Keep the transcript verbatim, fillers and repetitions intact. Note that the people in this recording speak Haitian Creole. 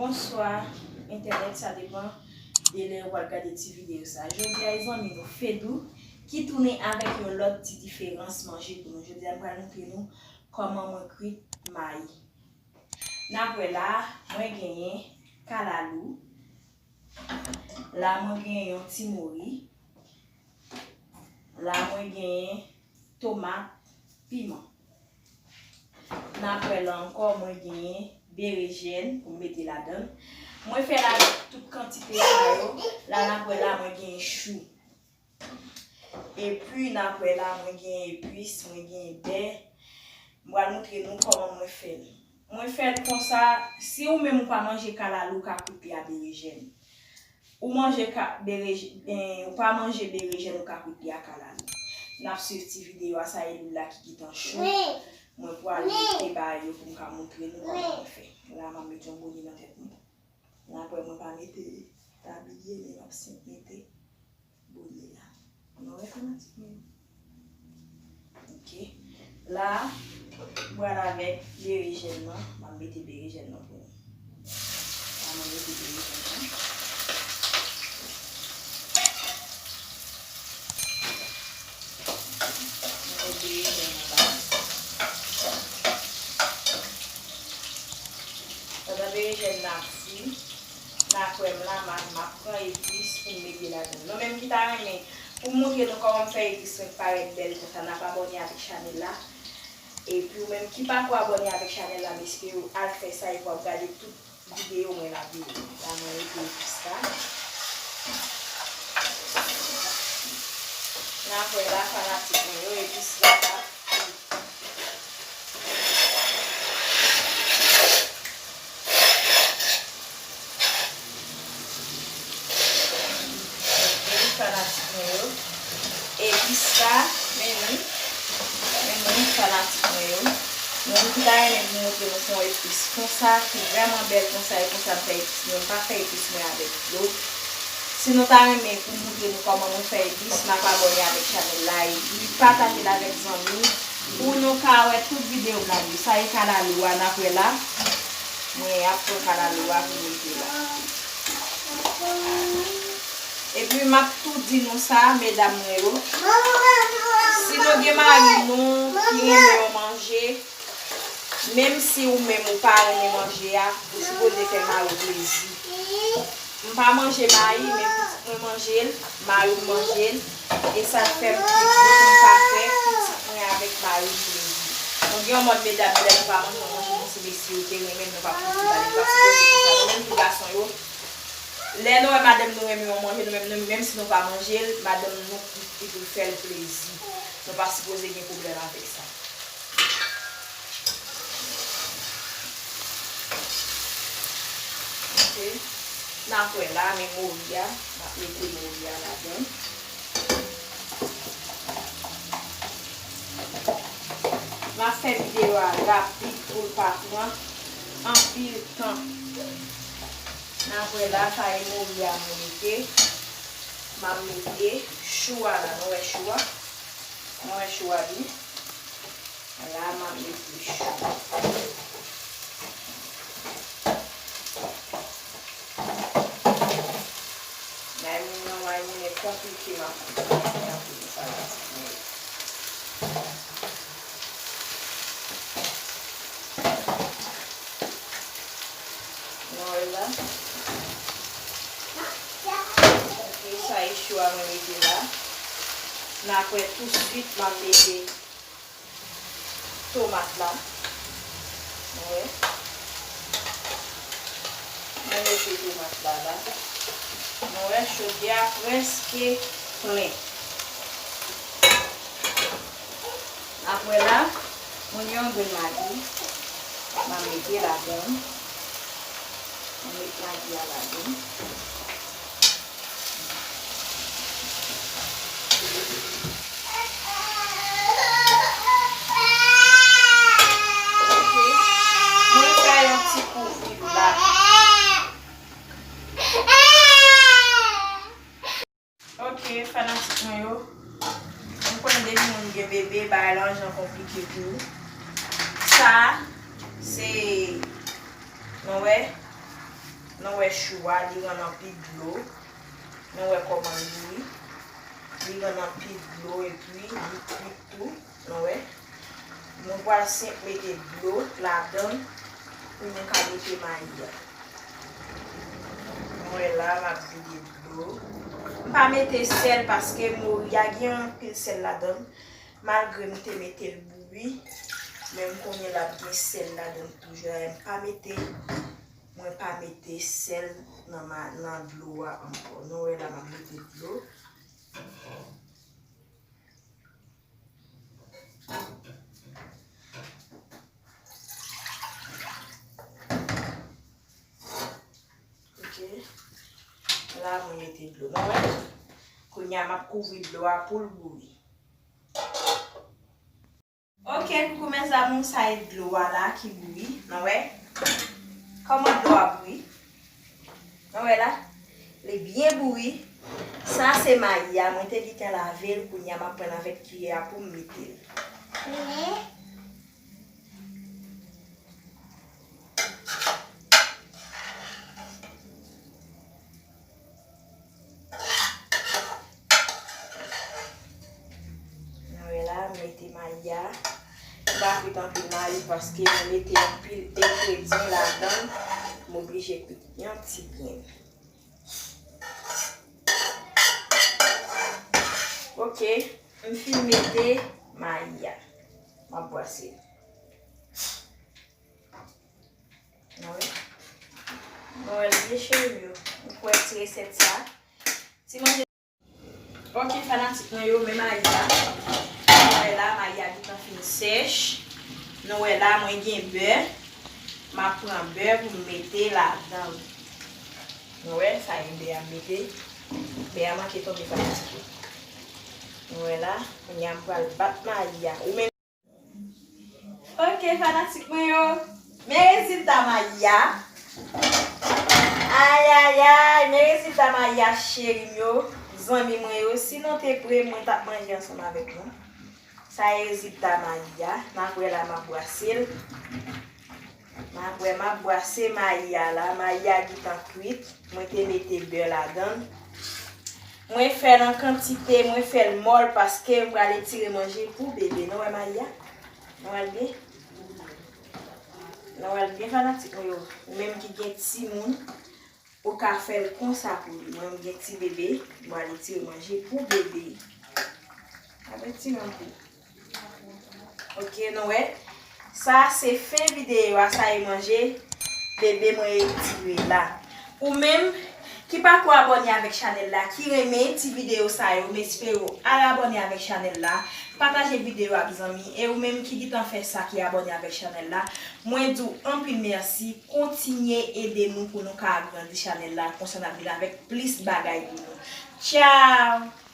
Bonswa, entènèt, sa depann de lè ou pral gade ti videyo sa. Jodi a, e zanmi nou Fedou ki tounen avèk yon lòt ti diferans manje pou nou. Jodi a, m pral montre nou kòman mwen kwit mayi. N ap wè la, mwen genyen kalalou. La, mwen genyen yon ti mori. La, mwen genyen tomat, piman. N ap wè la ankò, mwen genyen berejèn pou m mete ladan l. Mwen fè l avèk tout kantite sa yo. La, n ap wè la, mwen genyen chou. Epi, n ap wè la, mwen genyen epis, mwen genyen bè. M pral montre nou kòman mwen fè l. Mwen fè l konsa, si ou menm ou pa manje kalalou, ou ka kwit li a berejèn. Ou manje ka, berejèn, ou pa manje berejèn, ou ka kwit li a kalalou. N ap swiv ti videyo a, sa e lwil la ki gentan cho. Mwen pral mete bagay yo pou m ka montre nou kòman mwen fè. La, m ap mete yon bonye nan tèt mwen. N ap wè mwen pa mete tabliye, men m ap senp mete bonye a. Nou wè fanatik mwen yo. Ok. La, m pral avèk berejèn nan. M ap mete berejèn nan pou nou. La, mwen mete berejèn nan. Mwen met berejèn nan la. Pandan berejèn nan ap fri, n ap wè m la, m ap, m ap pran epis pou m mete ladan l. Nou menm ki ta renmen pou m montre nou kòman m fè epis mwen parèt bèl konsa, n ap abòne avèk chanèl la. Epi ou menm ki pako abòne avèk chanèl la, m espere w al fè sa epi w ap gade tout videyo mwen la vini. La mwen mete epis la. N ap wè la fanatik mwen yo, epis la ap fri. Wi, fanatik mwen yo. Epis la, men nou. Men nou, fanatik mwen yo. Nou ki ta renmen pou montre nou fè yon epis konsa, ki vrèman bèl konsa, e konsa m fè epis mwen. M pa fè epis mwen avèk dlo. Si nou ta renmen pou montre nou kòman mwen fè epis, n ap abòne avèk chanèl la, epi pataje l avèk zanmi, pou nou ka wè tout videyo m la yo. Sa e kalalou a, n ap wè la. Mwen ap pran kalalou a pou mete la. Epi m ap tou di nou sa, medam mwen yo. Si nou gen mari nou ki renmen yon manje, menm si ou menm ou pa renmen manje a, ou sipoze fè mari w plezi. M pa manje mayi, men pitit mwen manje l, mari m manje l, e sa k fè m pi bon pou m ka fè pitit mwen avèk mari m plezi. Nou gen yon mòd medam yo, lè nou pa manje yon manje, nou se mesye yo te renmen l, nou p ap fouti ba li, nou pa sipoze fè sa. Nou menm tou gason yo, lè nou wè madanm nou renmen yon manje, nou menm, nou, menm si nou pa manje l, madanm nou ki, ki pou fè l plezi. Nou pa sipoze gen pwoblèm avèk sa. Ok. N ap wè la, men mori a, m ap mete mori a ladan. M ap fè videyo a rapid pou l pa pran anpil tan. N ap wè la, sa e mori a mwen mete. M ap mete chou a la, nou wè chou a? Nou wè chou a byen? La, m ap mete chou. May mounen, may mounen konplike, m ap, m ap fè sa la. Nou wè la. Ok, sa e chou a mwen mete la. N ap wè tousuit, m ap mete tomat la. Nou wè. Mwen mete tomat la la. Nou wè, chodyè a prèske plen. Apre la, mwen gen yon grenn magi. M ap mete ladan. Mwen met magi a ladan. Ok. Mwen fè yon ti kou viv la. Ok, fanatik mwen yo. Mwen konnen depi moun gen bebe, bagay lan jan konplike pou ou. Sa, se, nou wè, Nou wè chou a, li rann anpil dlo. Nou wè kòman l bouyi. Li rann anpil dlo epi li kwit tou. Nou wè. Nou pral senp mete dlo ladan l pou nou ka mete mayi a. Nou wè la, m ap vide dlo. M pa mete sèl paske mori a gen anpil sèl ladan l. Malgre m te mete l bouyi, men m konnen l ap gen sèl ladan l toujou. M pa mete, mwen pa mete sèl nan ma, nan dlo a ankò. Nou wè la, m ap mete dlo. Ok. La, mwen mete dlo. Nou wè? Kounye a, m ap kouvri dlo a pou l bouyi. Ok, coucou mes amours, sa e dlo a la ki bouyi. Nou wè? Kòman dlo a bouyi? Nou wè la? Li byen bouyi. Sa se mayi a, mwen te gentan lave l, kounye a m ap pran l avèk kiyè a pou m mete l. Nou wè la, m mete mayi a. M pa kwit anpil mayi paske mwen mete anpil engredyan ladan l. M oblije kwit yon ti byen. Ok, m fin mete mayi a. M ap bwase l. Nou wè? Nou wè l byen, cheri m yo. M kwè ti resèt sa. Ti manje. Ok, fanatik mwen yo, men mayi a. Nou wè la, mayi a gentan fin sèch. Nou wè la, mwen gen bè. M ap pran bè pou m mete ladan l. Nou wè, sa e bè a m mete. Bè a manke tonbe, fanatik yo. Nou wè la, kounye a m pral bat mayi a. Ou menm Ok, fanatik mwen yo. Men rezilta mayi a. Ayayay, men rezilta mayi a, cheri m yo, zanmi mwen yo. Si nou te pre, mwen t ap manje ansanm avèk nou. Sa e rezilta mayi a. N ap wè la, m ap bwase l. N ap wè, m ap bwase mayi a la. Mayi a gentan kwit. Mwen te mete bè ladan l. Mwen fè l an kantite, mwen fè l mòl paske m pral etire manje pou bebe. Nou wè mayi a? Nou wè l byen? Nou wè l byen, fanatik mwen yo? Ou menm ki gen timoun, ou ka fè l konsa pou li. Mwen, m gen ti bebe, m pral etire manje pou bebe. Ap etire anpil. Ok, nou wè. Sa se fen videyo a, sa e manje bebe mwen etire la. Ou menm ki pako abòne avèk chanèl la, ki renmen ti videyo sa yo, m espere w al abòne avèk chanèl la, pataje videyo ak zanmi, e ou menm ki gentan fè sa, ki abòne avèk chanèl la, mwen di w anpil mèsi, kontinye ede nou pou nou ka agrandi chanèl la, konsa n ap vin avèk plis bagay pou nou. Tchao!